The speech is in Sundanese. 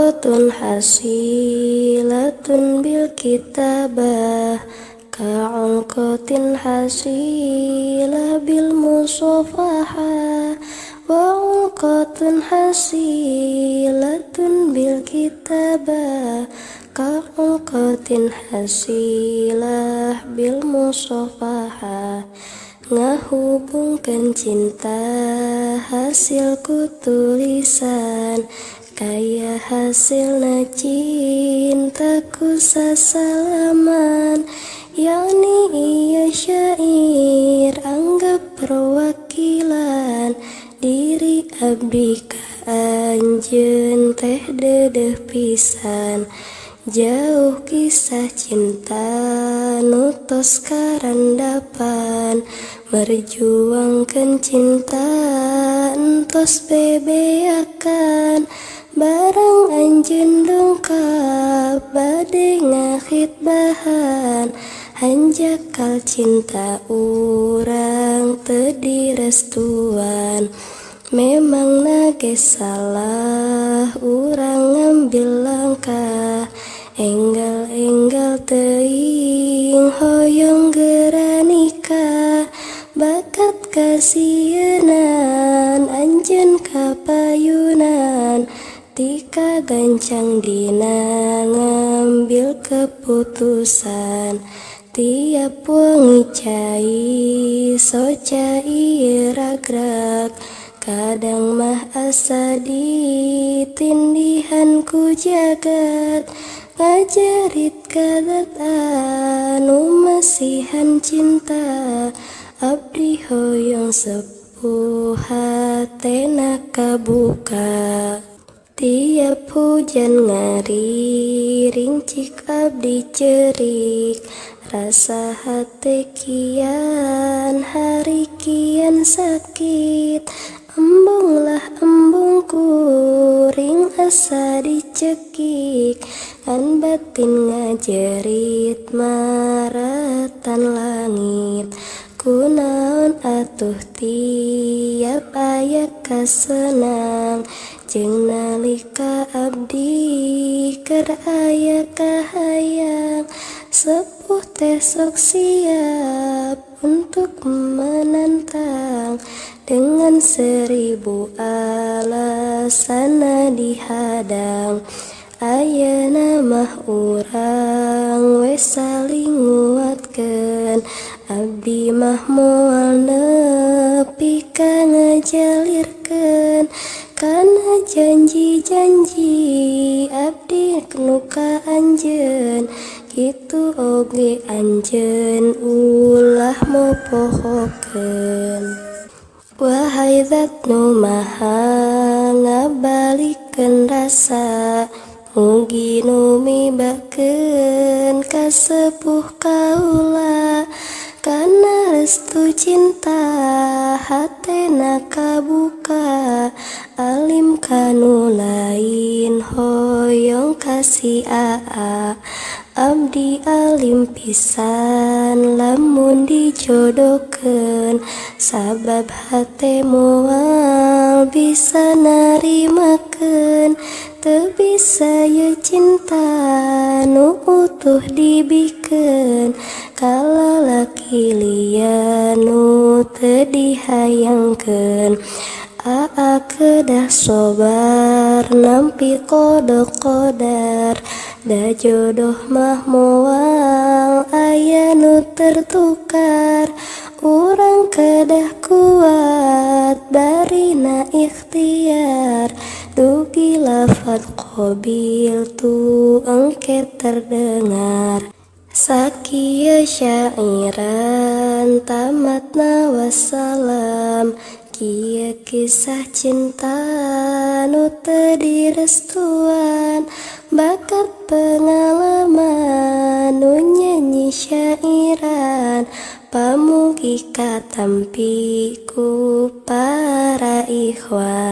Ulqatun hasilatun bil kitabah ka'ulqatin hasilah bil musofaha wa ulqatun hasilatun bil kitabah ka'ulqatin hasilah bil musofaha. Ngahubungkeun cinta hasil ku tulisan kaya hasilna cinta ku sasalaman, yakni ieu syair anggap perwakilan diri abdi ka anjeun teh deudeuh pisan. Jauh kisah cinta nu tos karandapan, merjuangkeun cinta entos bebeakan, barang anjeun dongkap bade ngakhitbahan, hanjakal cinta urang teu direstuan. Memangna ge salah urang ngambil langkah enggal-enggal teuing hoyong geura nikah, bakat kasieunan anjeun kapayunan tika gancang dina ngambil keputusan. Tiap wengi cai soca ieu ragrag, kadang mah asa ditindihan ku jagat, ngajerit ka zat anu masihan cinta, abdi hoyong sepuh hatena kabuka. Tiap hujan ngariring cik abdi cerik, rasa hate kian hari kian sakit, embunglah embung kuring asa dicekik, ngan batin ngajerit maratan langit. Kunaon atuh tiap aya kasenang jeung nalika abdi keur aya kahayang, sepuh teh sok siap untuk menantang dengan 1000 alasan dihadang. Ayeuna mah urang we saling nguatkeun, abdi mah moal nepi ka ngajalirkeun, kana janji-janji abdi nu ka anjeun, kitu oge anjeun ulah mopohokeun. Wahai zat nu maha ngabalikeun rasa, mugi nu mibakeun ka sepuh kaula, kana restu cinta hatena kabuka, alim kanu lain hoyong kasih aa, abdi alim pisan lamun dijodohkeun, sabab hate moal bisa narimakeun, teu bisa ye cinta nu utuh dibikeun ka lalaki liya nu teu dihayangkeun. Aa kedah sobar nampi qada qadar, da jodoh mah moal aya nu tertukar, urang kedah kuat barina ikhtiar, dugi lafad qabil tu engke terdengar. Sakieu syairan tamatna wassalam, kieu kisah cinta nu teu direstuan, bakat pengalaman nu nyanyi syairan, pamugi katampi ku para ikhwan.